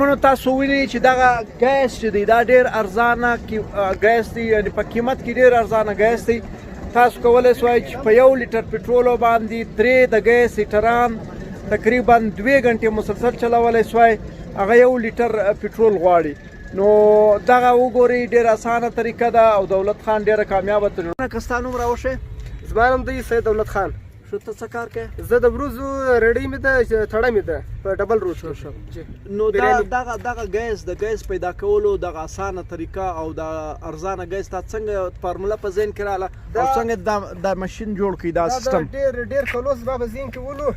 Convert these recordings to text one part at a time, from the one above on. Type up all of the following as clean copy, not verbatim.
نو تاسو وینئ چې دغه ګیس چې دی دا ډیر ارزانه ګیس دی، یعنی په قیمت کې ډیر ارزانه ګیس دی. تاسو کولی شئ چې په یو لیټر پټرولو باندې درې د ګیس هیټران تقریبا دوې غنټې مسلسل چلولی شئ، هغه یو لیټر پټرول غواړي. نو دغه وګورئ، ډیر اسانه طریقه ده او دولت خان ډیره کامیابه تجربه. که ستا نوم راوښیې؟ زما نوم دی سید دولت خان. شو، ته څه کار کوې؟ زه د وروځو رېړۍ مې ده، تړه مې ده په ډبل روډ کې. نو دا دغه ګیس، د ګیس پیدا کولو دغه اسانه طریقه او دا ارزانه ګیس تا څنګه فارموله په ذهن کې رااله او څنګه دا ماشین جوړ کړي، دا سیستم؟ ډیر ډیر کلوس زما په ذهن کې ولو.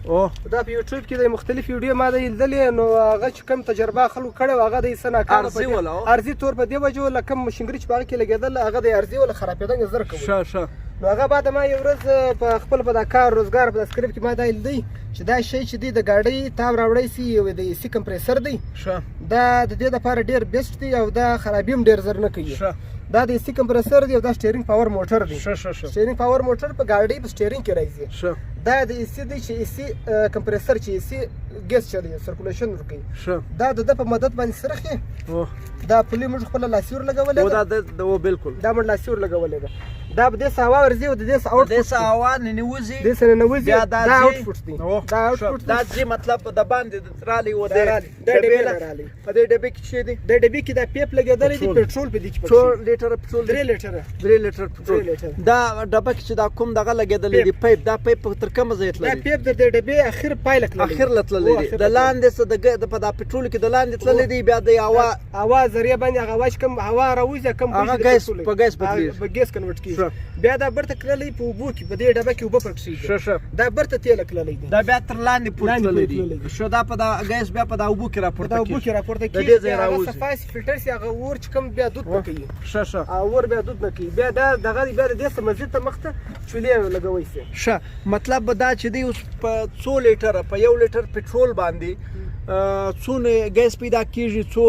دا په یوټیوب کې د مختلف ویډیو ما د لیدلې، نو هغه چې کوم تجربه خلکو کړې وه هغه د څه ناکامه ارزي ولا ارزي تور په دې وجه وله، کوم مشینګري چې په هغه کې لګېدل هغه د ارزي وله خرابېدنګ زر کوي. ښه ښه. نو هغه بعد ما یو ورځ په خپل په دا کار روزګار په سکرپټ کې ما دا لیدی چې دا شی چې دی د ګاډۍ تاو راوړی سي، یو د ایسي کمپریسر دی. دا د دې لپاره ډیر بیسټ دی او دا خرابي هم ډیر زر نه کوي. دا د ایسي کمپریسر دی او دا سټیرینګ پاور موټر دی. ښه ښه ښه. سټیرینګ پاور موټر په ګاډۍ په سټیرینګ کې راځي. دا د ایسي دی چې ایسي کمپریسر چې ایسي ګیس چلوي، سرکولیشن ورکوي. دا د ده په مدد باندې سرخي. دا پولې موږ خپله لاسي ور لګولې ده. دا د بالکل دا موږ لاسي ور لګولې ده. دا په دې هوا ورځي او د دې اوټ د دې هوا ننوځي، دې سره ننوځي. دا اوټ فوټ دی، دا اوټ فوټ دا ځي، مطلب د باندې رالي و دې ډبې په دې ډبې کې څه دي؟ د ډبې کې دا پیپ لګېدلی دی، پټرول په دې کې. څو لیټر پټرول؟ 3 لیټر. 3 لیټر پټرول. دا ډبه کې چې دا کوم دغه لګېدلی دی پیپ، دا پیپ تر کومه ځایه تللی؟ دا پیپ د دې ډبې اخر پای له تللی، اخر له تللی دی. د لاندې څه د په دا پټرول کې د لاندې تللی دی، بیا د هوا هوا ذریعہ باندې هغه واش کوم هوا راوځي، کوم هغه ګیس په ګیس بدلیږي، په ګیس کنورټ کیږي. بیا دا برته کللی په اوبو کې، په دې ډبه کې اوبه پکښې. ښه ښه. دا برته تیل کللی دی، دا بیا تر لاندې پورته تللی دی. شو، دا په دا ګیس بیا په دا اوبو کې راپورته کیږي، دا اوبو کې راپورته کیږي، د دې ځای راوځي، صفا سي، فلټر سي، هغه اور چې کوم بیا دود نه کوي. ښه ښه. اور بیا دود نه کوي، بیا دا دغه بیا د دې څه مزید ته مخته چولې لګوي سي. ښه، مطلب دا چې دی اوس په څو لیټر، په یو لیټر پټرول باندې څونه ګیس پیدا کیږي، څو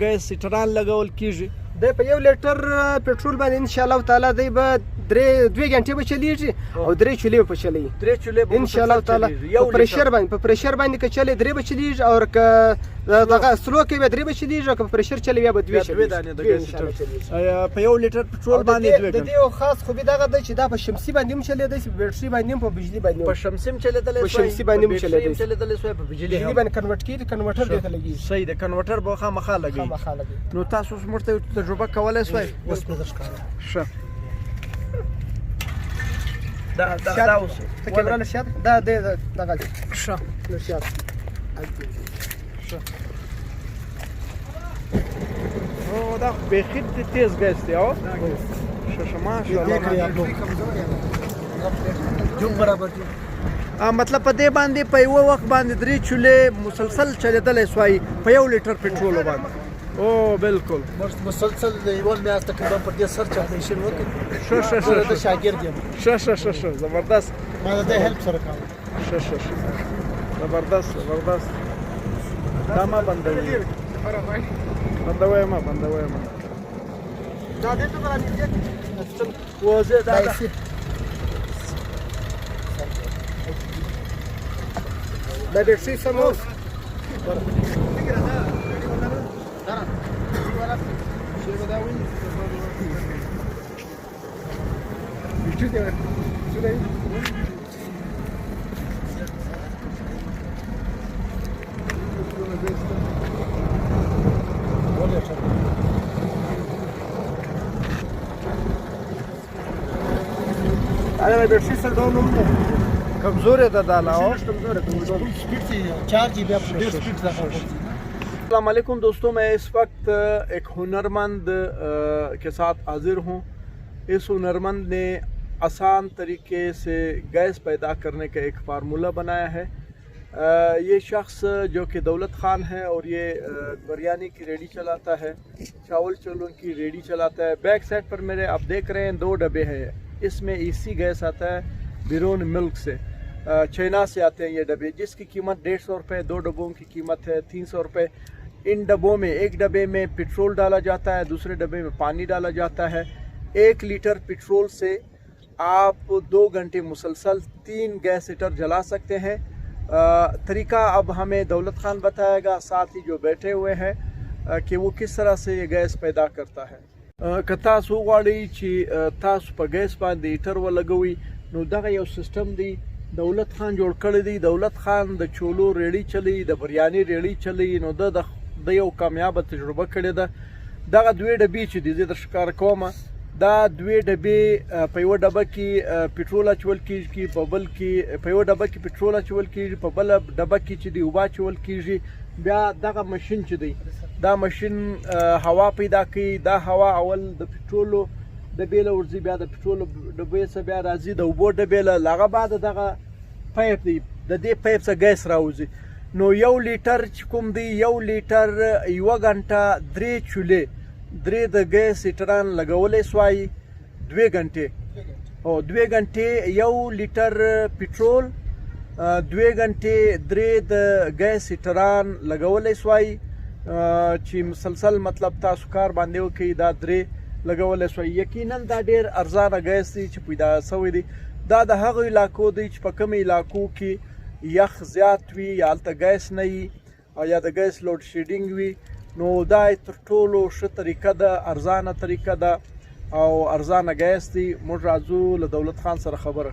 ګیس هیټران لګول کیږي؟ د په یو لیټر پټرول باندې ان شاء الله تعالی دی به درې دوه غنټې به چلیږي او درې چولې به چلیږي. درې چولې به ان شاء الله تعالی په پریشر باندې، په پریشر باندې که چلې درې به چلیږي، او که دغه سلو کې به درې به چلیږي، او که په پریشر چلې بیا به دوه چلیږي. دوه دانې د ګیس په یو لیټر پټرول باندې دوه. د دې یو خاص خوبي دغه ده چې دا په شمسي باندې هم چلیدای شي، په بیټري باندې هم، په بجلی باندې په شمسي هم چلیدلی، په شمسي باندې هم چلیدلی شي، په بجلی باندې کنورټ کیږي، کنورټر دې ته لګیږي. صحیح ده، کنورټر به خامخا لګي، خامخا لګي. نو تاسو اوس موږ ته تجربه کولی شئ؟ اوس مې درښکاره. ښه، دا دا دا اوس ته کیمرا لشاد دا د دغه. ښه لشاد. ښه، او دا بیخي تیز ګیس دی. او ښه ښه، ماشاءالله. جون برابر دي. مطلب په دې باندې په یو وخت باندې درې چولې مسلسل چلیدلی سوای په یو لیټر پټرول باندې. او بالکل. مسلسل د یو میاشت تقریبا پر دې سر چا وکړ. ښه ښه ښه. د شاګرد یم. ښه ښه ښه ښه، زبردست. ما د هیلپ سره کاوه. ښه ښه ښه، زبردست زبردست. دا ما بندوي، بندوي ما، بندوي ما. دا دې ته برابر دي. وزه دا دا بیټري سموس. انا بیټري سره ډاون هم ده. کمزورې ده دا لا. کمزورې ده. سپیډ چارج بیا ډیر سپیډ ده. अस्सलाम वालेकुम दोस्तों، मैं इस वक्त एक हुनरमंद के साथ हाजिर हूँ। इस हुनरमंद ने आसान तरीके से गैस पैदा करने का एक फार्मूला बनाया है। ये शख्स जो कि दौलत ख़ान है और ये बिरयानी की रेडी चलाता है, चावल चूल्हों की रेडी चलाता है। बैक साइड पर मेरे आप देख रहे हैं दो डब्बे हैं, इसमें एसी गैस आता है बैरून मुल्क से, चाइना से आते हैं ये डब्बे, जिसकी कीमत 150 रुपये, दो डब्बों की कीमत है 300 रुपये। इन डब्बों में एक डब्बे में पेट्रोल डाला जाता है, दूसरे डब्बे में पानी डाला जाता है। 1 लीटर पेट्रोल से आप 2 घंटे मुसलसल तीन गैस हीटर जला सकते हैं। तरीका अब हमें दौलत खान बताएगा, साथ ही जो बैठे हुए हैं, कि वो किस तरह से ये गैस पैदा करता है. که تاسو وغواړئ چې تاسو په ګیس باندې هیټر ولګوئ، نو دغه یو سیستم دی دولت خان جوړ کړی دی. دولت خان د چولو ریړی چلی، د بریاني ریړی چلی، نو د د یو کامیابه تجربه کړې ده. دغه دوې ډبې چې دي، زه در ښکاره کوم. دا دوې ډبې، په یوه ډبه کې پټرول اچول کیږي، په بل کې، په یوه ډبه کې پټرول اچول کیږي، په بله ډبه کې چې دی اوبه اچول کیږي. بیا دغه ماشین چې دی، دا ماشین هوا پیدا کوي. دا هوا اول د پټرولو ډبې له ورځي، بیا د پټرولو ډبې څخه بیا راځي د اوبو ډبې له. هغه بعد دغه پایپ دی، د دې پایپ څخه ګیس راوځي. نو 1 لیټر چې کوم دی، 1 لیټر یوه غنټه درې چولې، درې د ګیس هیټران لګولی سوای 2 غنټې. او 2 غنټې 1 لیټر پټرول 2 غنټې درې د ګیس هیټران لګولی سوای، چې مسلسل مطلب تاسو کار باندې وکړئ، دا درې لګولی سوای. یقینا دا ډیر ارزانه ګیس دی چې پیدا شوی دی. دا د هغو علاقو دی چې په کومو علاقو کې یخ زیات وي یا هلته ګیس نه وي او یا د ګیس load shedding وي، نو دا تر ټولو ښه طریقه ده، ارزانه طریقه ده او ارزانه ګیس دی. موږ راځو له دولت خان سره خبره.